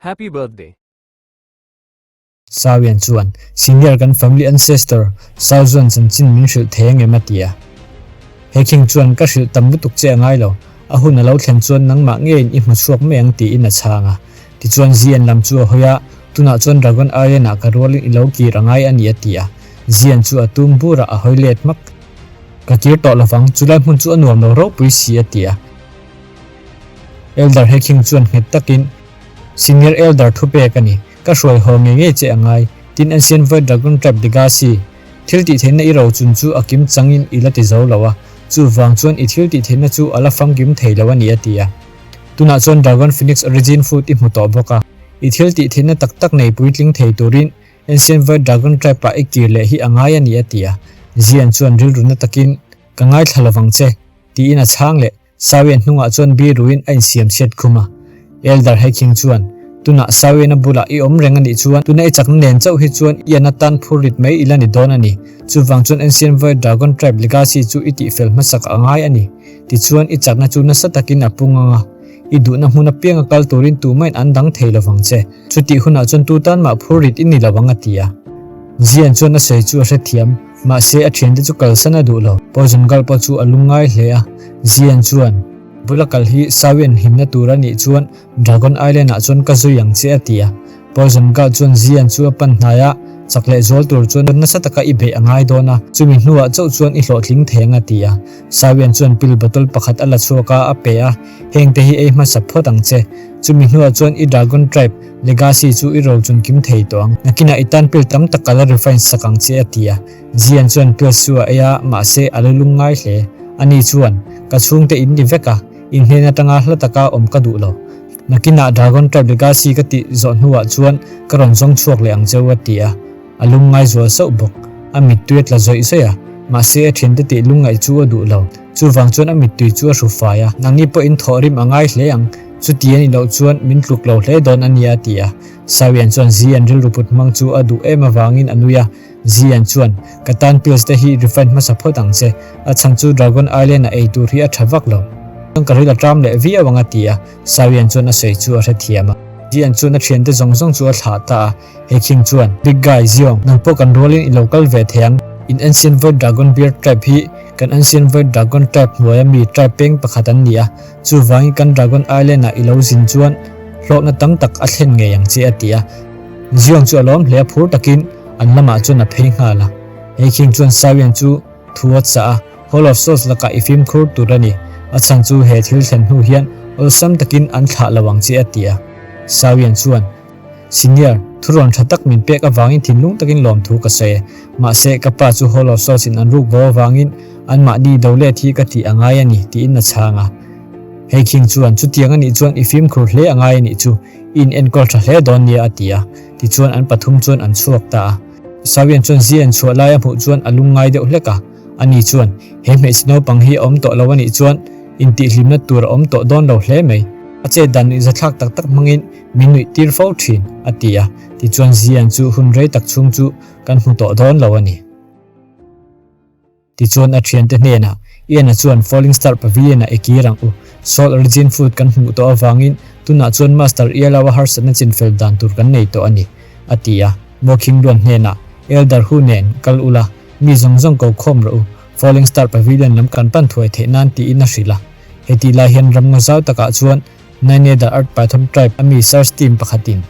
Happy birthday. Sawian chuan, Senior kan family ancestor Sau chuan chanchin min hrilh thei angem a ti a. He khing chuan ka hrilh tam lutuk che a ngai lo, a hun a lo thlen chuan nangmah ngeiin i hmu chhuak mai ang tiin a chhang a. Tichuan Zian lam chu a hawi a, tunah chuan Dragon Island ah ka rualin i lo kir a ngai a ni a ti a. Zian chu a tum bur a, a hawi let hmak. Ka kir tawh lovang, chulai hmun chu a nuam lo ropui si a ti a. Elder he khing chuan nghet takin, Senior Elder thu pek a ni, ka hruai haw ngei ngei che a ngai, tin Ancient Void Dragon Tribe Legacy, thil tih theihna i rochun chu a kim changin i la ti zo lo a, chuvang chuan i thil tih theihna chu a la famkim thei lo a ni a ti a. Tunah chuan Dragon Phoenix Origin Fruit i hmu tawh bawk a, i thil tih theihna tak tak nei puitling thei turin Ancient Void Dragon Tribe ah i kir leh hi a ngai a ni a ti a. Zian chuan rilru na takin, Ka ngaithla lovang che, tiin a chhang leh. Sawian hnungah chuan biruin a insiam chhiat khum a. Elder Heking chuan, Tunah Sawiana bulah i awm reng a nih chuan tuna i chakna nen chauh hi chuan i an atan phur rit mai ila ni dawn a ni. Chuvang chuan Ancient Void Dragon Tribe Legacy chu i tihfel hmasak a ngai a ni. Tichuan i chakna chu nasa takin a pung ang a, i duhna hmun apianga kal turin tumahin an dang thei lovang che. Chutih hunah chuan tu tan mah phur rit i ni lo ang a ti a. Zian chuan a sawi chu a hrethiam. Mahse a thiante chu kalsan a duh lo. Poison Girl pawh chu a lungngai hle a. Zian chuan, Bula kal hi Sawian himna tur a nih chuan Dragon Island ah chuan ka zui ang che a ti a. Poison Girl chuan Zian chu a pan hnai a, chak leh zual tur chuan nasa taka i beih a ngai dawn a, chumi hnuah chauh chuan i hlawhtling thei ang a ti a. Sawian chuan pill bottle pakhat a la chhuak a, a pe a, Hengte hi ei hmasa phawt ang che. Chumi hnuah chuan i Dragon Tribe Legacy chu i rochun kim thei tawh ang. Nakinah i tan pill tam tak ka la refine sak ang che a ti a. Zian chuan pills chu a ei a, mahse a lu lung ngai hle. Ani chuan, Ka chhungte in ni vek a, in hnen atanga hla taka awm ka duh lo. Nakinah Dragon Tribe Legacy ka tih zawh hnuah chuan ka rawn zawng chhuak leh ang cheu a ti a. A lung ngai zual sauh bawk. A mittui a tla zawih zawih a, mahse a thiante tih lungngaih chu a duh lo. Chuvang chuan a mittui chu a hru fai a, Nangni pawh in thawh rim a ngai hle ang, chuti a nih loh chuan min tluk lo hle dawn a nia a ti a. Sawian chuan Zi an rilru put hmang chu a duh em avangin a nui a. Zi an chuan, Ka tan pills te hi refine hmasa phawt ang che, a chhan chu Dragon Island a ei tur hi a tha vak lo. Chuan ka ril a ṭam leh viau ang a ti a. Sawian chuan a sawi chu a hrethiam a. Zi an chuan a thiante zawng zawng chu a thlah ta a. He khing chuan, Big Guy, Ziong, nang pawh kan rualin i lo kal ve thei ang. In Ancient Void Dragon Beard Tribe hi kan Ancient Void Dragon Tribe hnuaia mi tribe peng pakhat an ni a, chuvangin kan Dragon Island ah i lo zin chuan hlawkna tam tak a thlen ngei ang che a ti a. Ziong chu a lawm hle a, phur takin an lamah chuan a phei nghal a. He khing chuan Sawian chu thu a chah a, Hall of Souls lakah i fimkhur tur a ni, a chhan chu he thil thlen hnu hian awlsam takin an thlah lo ang che a ti a. Sawian chuan. Senior, thurawn tha tak min pek avangin thinlung takin lawmthu ka sawi e. Mahse, ka pa chu Hall of Souls in an ruk bo avangin anmahni do let hi ka tih a ngai a ni, tiin a chhang a. Hei khing chuan, chutiang a nih chuan i fimkhur hle a ngai a nih chu, i in enkawl tha hle dawn nia a ti a. Tichuan an pathum chuan an chhuak ta a. Sawian chuan zi an chhuah lai a hmuh chuan a lungngai deuh hlek a. Ani chuan, He hmeichhe naupang hi a awm tawh lo a nih chuan intihhlimna tur a awm tawh dawn lo hle mai. A chet dan nuihzathlak tak tak hmangin Min nuih tir fo thin, a ti a. Tichuan Zian chu hun rei tak chhung chu kan hmu tawh dawn lo a ni. Tichuan a thiante hnenah, Ian-a chuan Falling Star Pavilion-ah i kir ang u. Soul Origin Fruit kan hmuh tawh avangin tunah chuan Master Ialawa harsatna chinfel dan tur kan nei tawh a ni, a ti a. Mo Khingluan hnenah, Elder Hu nen kal ula, mi zawng zawng ko khawm rawh u. Falling Star Pavilion lam kan pan thuai theih nan tiin a hrilh a. Hetih lai hian ram ngaw zau takah chuan Nine-Nether Earth Python Tribe a mi search team pakhatin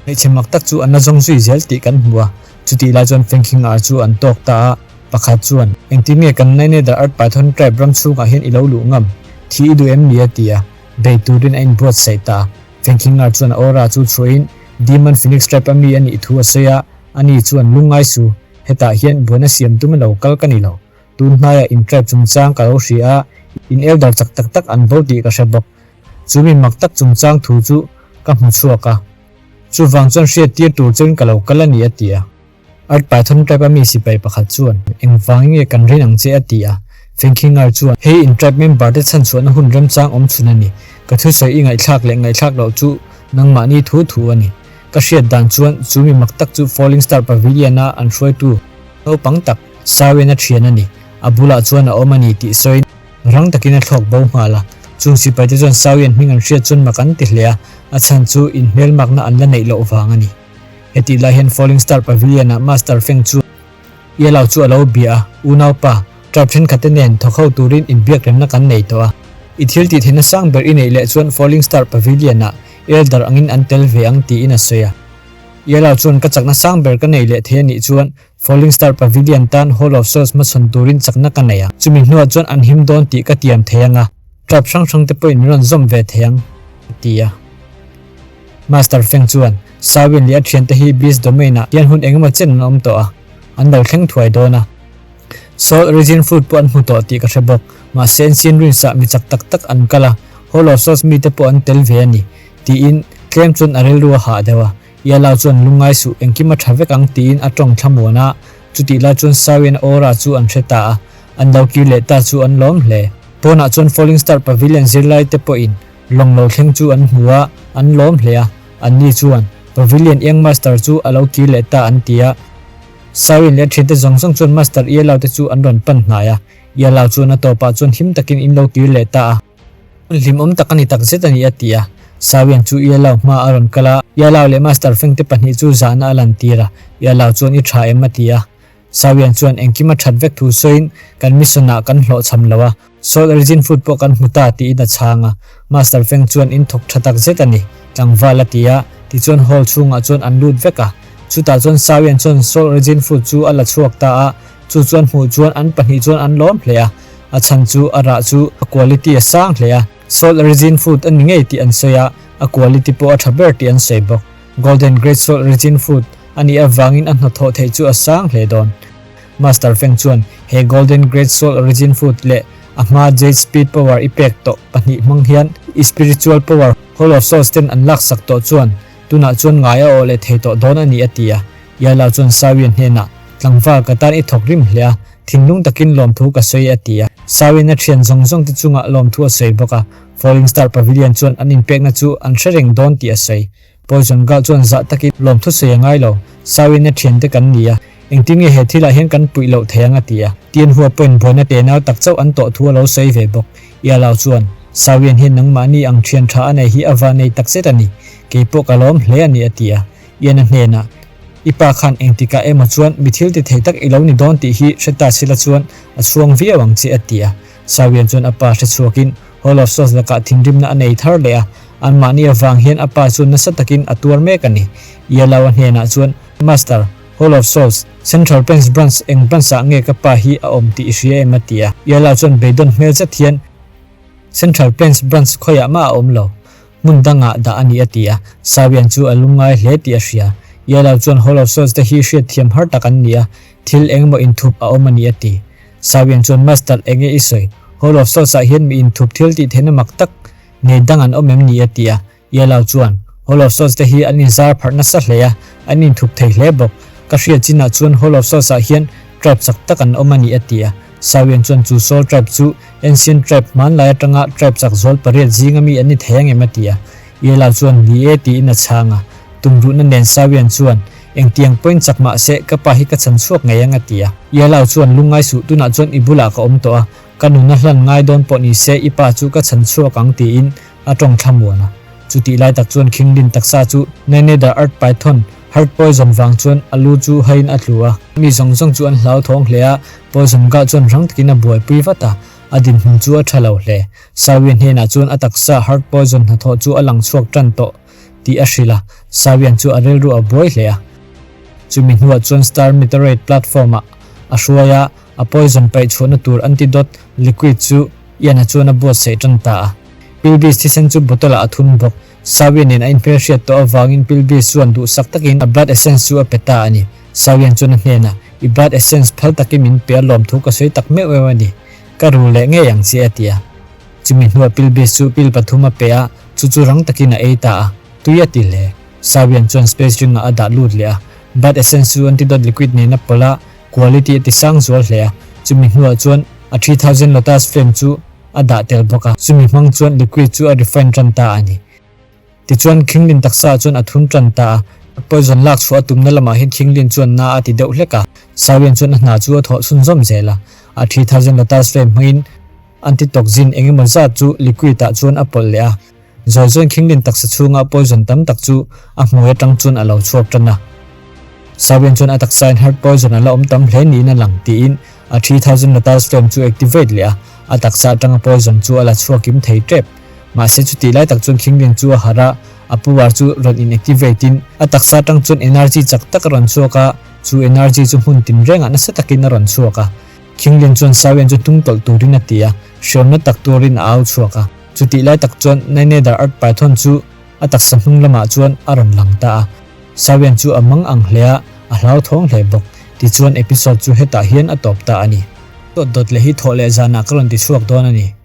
hmeichhe mak tak chu an la zawng zui zel tih kan hmu a, chutih lai chuan Fengkhing ar chu an tawk ta a, pakhat chuan, Engtin nge kan Nine-Nether Earth Python Tribe ram chhungah hian i lo luh ngam? Thi i duh em ni? a ti a, bei turin a inbuatsaih ta a. Fengkhing ar chuan a aura chu chhuahin Demon Phoenix Tribe a mi a nih thu a sawi a, ani chuan, Lungngai su, hetah hian buaina siam tum a lo kal ka ni lo. Tun hnaiah in tribe chungchang ka lo hria a, in elder chak tak tak an bo tih ka hre bawk. Chu mi mak tak chungchang thu chu ka hmu chhuak a, chuvang chuan hriat tir tur chuan ka lo kal a ni a ti a. Earth Python tribe a mi sipai pakhat chuan, Engvangin nge kan rin ang che a ti a. Fengkhingar chuan, Hei in tribe member te chhanchhuahna hun remchang awm chhun a ni. Ka thusawi i ngaihthlak leh ngaihthlak loh chu nangmahni thu thu a ni. Ka hriat dan chuan chu mi mak tak chu Falling Star Pavilion a an hruaitu naupang tak Sawian a thian a ni. A bulah chuan a awm a ni tih sawiin rang takin a thlawk bo nghal a. Chung sipaite chuan Sawian hming an hriat chuan mak an ti hle a, a chhan chu inhmelmakna an la neih loh vang a ni. Hetih lai hian Falling Star Pavilion-ah Master Feng chu Yellow chu a lo bia a, Unaupa, tribe thenkhatte nen thawk ho turin inbiakremna kan nei tawh a. I thil tih theihna sang ber i neih leh chuan Falling Star Pavilion-ah Elder angin an tel ve ang tiin a sawi a. Yellow chuan ka chakna sang ber ka nei leh thei a nih chuan Falling Star Pavilion tan Hall of Souls hmachhawn turin chakna ka nei a, chumi hnuah chuan an him dawn tih ka tiam thei ang a, tribe hrang hrang te pawhin min rawn zawm ve thei ang, a ti a. Master Feng chuan, Sawin leh a thiante hi Beast Domain-ah hian hun engemaw chen an awm tawh a, an lo thleng thuai dawn a. Soul Origin Fruit pawh an hmu tawh tih ka hre bawk, mahse Ancient Ruins-ah mi chak tak tak an kal a, Hall of Souls mite pawh an tel ve a ni, tiin tlem chuan a rilru a hah deuh a. Yalao chuan lungngai suh engkim a tha vek ang tiin a tawng thlamuan a, chutih lai chuan Sawian aura chu an hre ta a, an lo kir leh ta chu an lawm hle. Pawnah chuan Falling Star Pavilion zirlai te pawhin lawng lo thleng chu an hmu a, an lawm hle a, anni chuan Pavilion Young Master chu a lo kir leh ta an ti a. Sawian leh a thiante zawng zawng chuan Master Yalao te chu an rawn pan hnai a, Yalao chuan a tawpah chuan him takin in lo kir leh ta a. Hlimawm tak a ni tak zet a ni a ti a. Sawian chu Ialao hma a rawn kal a, Ialao leh Master Feng te pahnih chu zahna a lantir a, Ialao chuan i tha em a ti a. Sawian chuan engkim a that vek thu sawiin kan mission ah kan hlawhchham lo a, Soul Origin Fruit pawh kan hmu ta tiin a chhang a. Master Feng chuan in thawk tha tak zet a ni, tlangval a ti a, tichuan hall chhungah chuan an lut vek a. Chutah chuan Sawian chuan Soul Origin Fruit chu a la chhuak ta a, Chu chuan hmuh chuan an pahnih chuan an lawm hle a, a chhan chu a rah chu a quality a sang hle a, Salt Origin Fruit a ni ngei tih an sawi a, a quality pawh a tha ber tih an sawi bawk. Golden Grade Salt Origin Fruit a nih avangin a hnathawh theih chu a sang hle dawn. Master Feng chuan he Golden Grade Salt Origin Fruit leh a hma Jade Speed Power i pek tawh pahnih hmang hian i Spiritual Power Hall of Souls ten an laksak tawh chuan tunah chuan ngai a awh leh thei tawh dawn a ni a ti a. Yala chuan Sawian hnenah, Tlangval, ka tan i thawk rim hle a, thinlung takin lawmthu ka sawi a ti a. Sawian a thian zawng zawng te chungah lawmthu a sawi bawk a, Falling Star Pavilion chuan an inpekna chu an hre reng dawn tih a sawi. Poison Girl chuan zah takin lawmthu sawi a ngai lo, Sawian a thiante kan ni a, engtin nge he thilah hian kan puih loh thei ang a ti a. Tianhua pawhin buaina tenau tak chauh an tawh thu a lo sawi ve bawk. Yalao chuan, Sawian hian nangmahni ang thian tha a nei hi a va nei takzet a ni, keipawh ka lawm hle a ni a ti a. Ian a hnenah, I pa khan engtikah emaw chuan mi thil ti thei tak i lo ni dawn tih hi hre ta sila chuan a chhuang viau ang che a ti a. Sawian chuan a pa hre chhuakin Hall of Souls lakah thinrimna a nei thar leh a, anmahni avang hian a pa chu nasa takin a tuar mek a ni. Yellow a hnenah chuan, Master, Hall of Souls, Central Plains Branch eng branch-ah nge ka pa hi a awm tih i hria em a ti a. Yellow chuan beidawn hmel zet hian, Central Plains Branch khawiah mah a awm lo. Hmun dangah dah a ni a ti a, Sawian chu a lungngai hle tih a hria. Yellow chuan Hall of Souls te hi hriatthiam har tak an ni a, thil engemaw inthup a awm a ni a ti. Sawian chuan Master enge i sawi? Hall of Souls ah hian mi inthup thil tih theihna mak tak nei dang an awm em ni a ti a. Yellow chuan Hall of Souls te hi an inzar pharh nasa hle a, an inthup thei hle bawk. Ka hriat chinah chuan Hall of Souls ah hian tribe chak tak an awm a ni a ti a. Sawian chuan chu Soul tribe chu Ancient tribe hmanlai atanga tribe chak zual pariat zinga mi an ni thei ang em a ti a. Yellow chuan ni e tiin a chhang a. Tumruhna nen Sawian chuan engtiang pawhin chak mah se ka pa hi ka chhan chhuak ngei ang a ti a. Yellow chuan lungngai suh tunah chuan i bulah ka awm tawh a, ka nuna hlan ngai dawn pawh ni se i pa chu ka chhan chhuak ang tiin a tawng thlamuan a. Chutih lai tak chuan Khinglin taksa chu Nainedar Earth Python Heart Poison vang chuan a lu chu haiin a tlu a. Mi zawng zawng chu an hlauthawng hle a, Poison Gah chuan rang takin a buaipui vat a, a dinhmun chu a tha lo hle. Sawian hnenah chuan a taksa Heart Poison hnathawh chu a lang chhuak tan tawh tih a hrilh a, Sawian chu a rilru a buai hle a. Chumi hnuah chuan Star Meteorite platform-ah a hruai a, a poison paih chhuahna tur antidote liquid chu Ian-a chuan a buatsaih tan ta a. Pilbees thisen chu bottle-ah a thun bawk. Sawian nen a inhmelhriat tawh avangin Pilbees chuan duhsak takin a blood essence chu a pe ta a ni. Sawian chuan a hnenah, I blood essence phal takin min pe a lawmthu ka sawi tak meuh meuh a ni. Ka rul leh ngei ang che a ti a. Chumi hnuah Pilbees chu pil pathum a pe a, chu chu rang takin a ei ta a. Tui a ti hle. Sawian chuan space ring-ah a dah lut leh a. Blood essence chu antidote liquid nen a pawlh a, quality a ti sang zual hle a. Chumi hnuah chuan a 3000 lotus flame chu a dah tel bawk a, chumi hmang chuan liquid chu a refine tan ta a ni. Tichuan Khinglin taksa ah chuan a thun tan ta a, poison lak chhuah a tumna lamah hian Khinglin chuan na a ti deuh hlek a, Sawian chuan a hna chu a thawh chhunzawm zel a, a 3000 lotus flame hmangin. Antitoxin engemaw zat chu liquid ah chuan a pawlh leh a. Zawi zawiin Khinglin taksa chhunga poison tam tak chu a hmui atang chuan a lo chhuak tan a. Sawian chuan a taksain heart poison a la awm tam hle niin a lang tiin a 3000 Lotus Flame chu activate leh a, a taksa atanga poison chu a la chhuak kim thei tep. Mahse chutih lai tak chuan Khinglin chu a harh a, a power chu rawn in activate in a taksa atang chuan energy chak tak a rawn chhuak a, chu energy chu hmun tinrengah nasa takin a rawn chhuak a. Khinglin chuan Sawian chu hnung tawlh turin a ti a, hriamna tak turin a au chhuak a. Chutih lai tak chuan Nainedar Earth Python chu a taksa hnung lamah chuan a rawn lang ta a. Sawian chu a mang ang hle a, a hlauthawng hle bawk. Tichuan episode chu hetah hian a tawp ta a ni. Dawt dawt leh hi thawh leh zanah ka rawn ti chhuak dawn a ni.